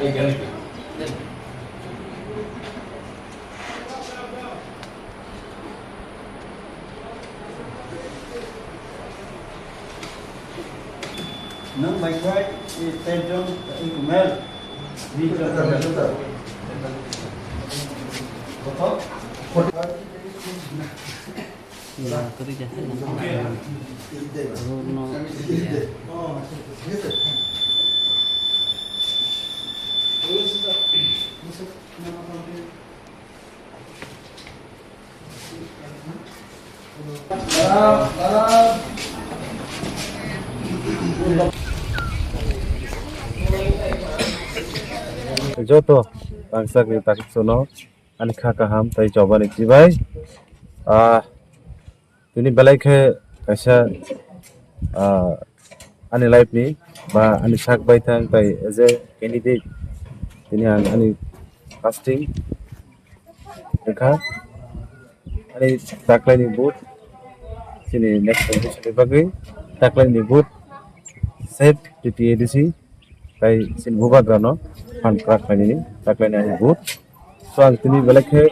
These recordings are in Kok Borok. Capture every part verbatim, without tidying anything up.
Nang bai kwai, eh, ten jon, eh, kumer. Ni jon. Koto? Iya, kiri jah. Road no. Joto rangchakni takhuksano ani kha kaham tei chobani chibai. Ah, tini belai khe kaisa, ah, ani life ni ba ani sak baithang tei as a candidate tini ang ani casting wngkha. Ani taklaini vote chini next election ni bagwi taklaini vote save T T A D C tei chini bubagrano phan kwrak khlainani taklaini ani vote. So ang tini belai khe,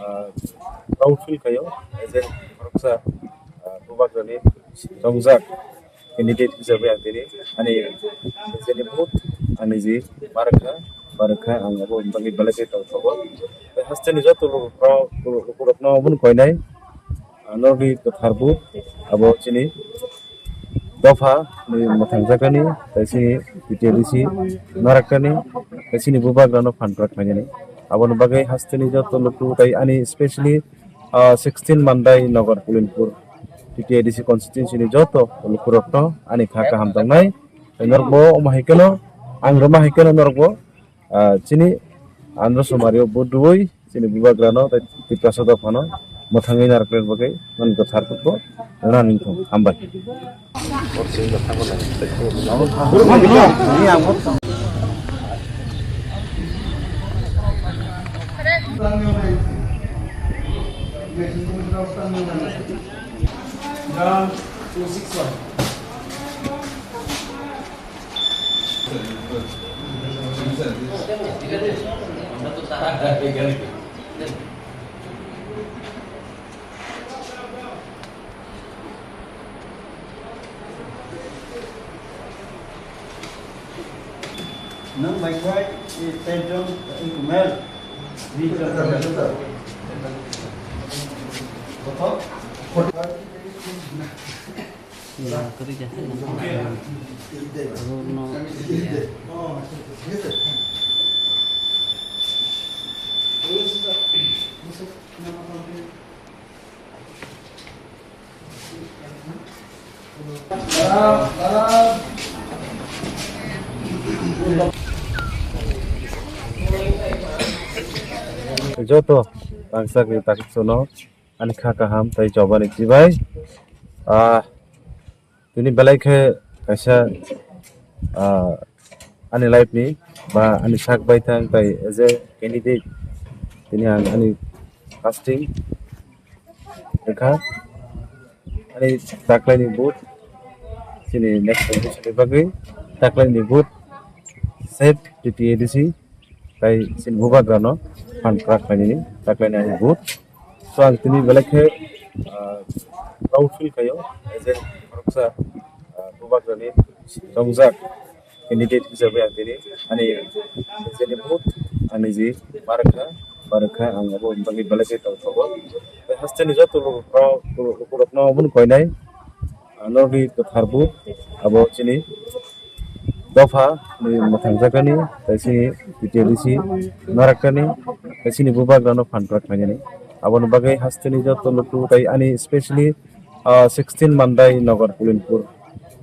ah, proud feel khaio, as a khoroksa, ah, bubagrani chongjak candidate hisabe ang tini ani nijeni vote ang niji ma rwkha, ma rwkha, ang abo bagwi belai khe tongthogo. Tei hasteni joto lukurok, lukurokno obono koinai, ah, norokni kwthar vote abo chini dopha ni mwthangjakani, tei chini T T A D C narwkani, tei chini bubagrano phan kwrak khlainani. Aboni bagwi hasteni joto luku tei ani specially, ah, sixteen Mandai Nagar Pulinpur T T A D C constituency ni joto lukurokno ani kha kaham tongnai. Tei norokbo omo hai kheno, ang rwma hai kheno norokbo, ah, chini Andhra Sumario vote rwui chini bubagrano tei Tiprasa dophano mwthangwi narwkna bagwi nini kwthar vote bo rwna nini thung. Hambai. Nang bai kwai, eh, ten jon, eh, kumer. Ni jon. Koto? Iya, kiri jah. Road no. Joto rangchakni takhuksano ani kha kaham tei chobani chibai. Ah, tini belai khe kaisa, ah, ani life ni ba ani sak baithang tei as a candidate tini ang ani casting wngkha. Ani taklaini vote chini next election ni bagwi taklaini vote save T T A D C tei chini bubagrano phan kwrak khlainani taklaini ani vote. So ang tini belai khe, ah, proud feel khaio, as a khoroksa, ah, bubagrani chongjak candidate hisabe ang tini ani nijeni vote ang niji ma rwkha, ma rwkha, ang abo bagwi belai khe tongthogo. Tei hasteni joto lukurok, lukurokno obono koinai, ah, norokni kwthar vote abo chini dopha ni mwthangjakani, tei chini T T A D C narwkani, tei chini bubagrano phan kwrak khlainani. Aboni bagwi hasteni joto luku tei ani specially, ah, sixteen Mandai Nagar Pulinpur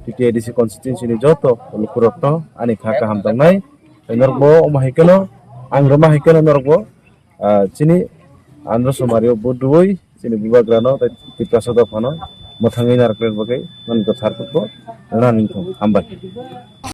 T T A D C constituency ni joto lukurokno ani kha kaham tongnai. Tei norokbo omo hai kheno, ang rwma hai kheno norokbo, ah, chini Andhra Sumario vote rwui chini bubagrano tei Tiprasa dophano mwthangwi narwkna bagwi nini kwthar vote bo rwna nini thung. Hambai.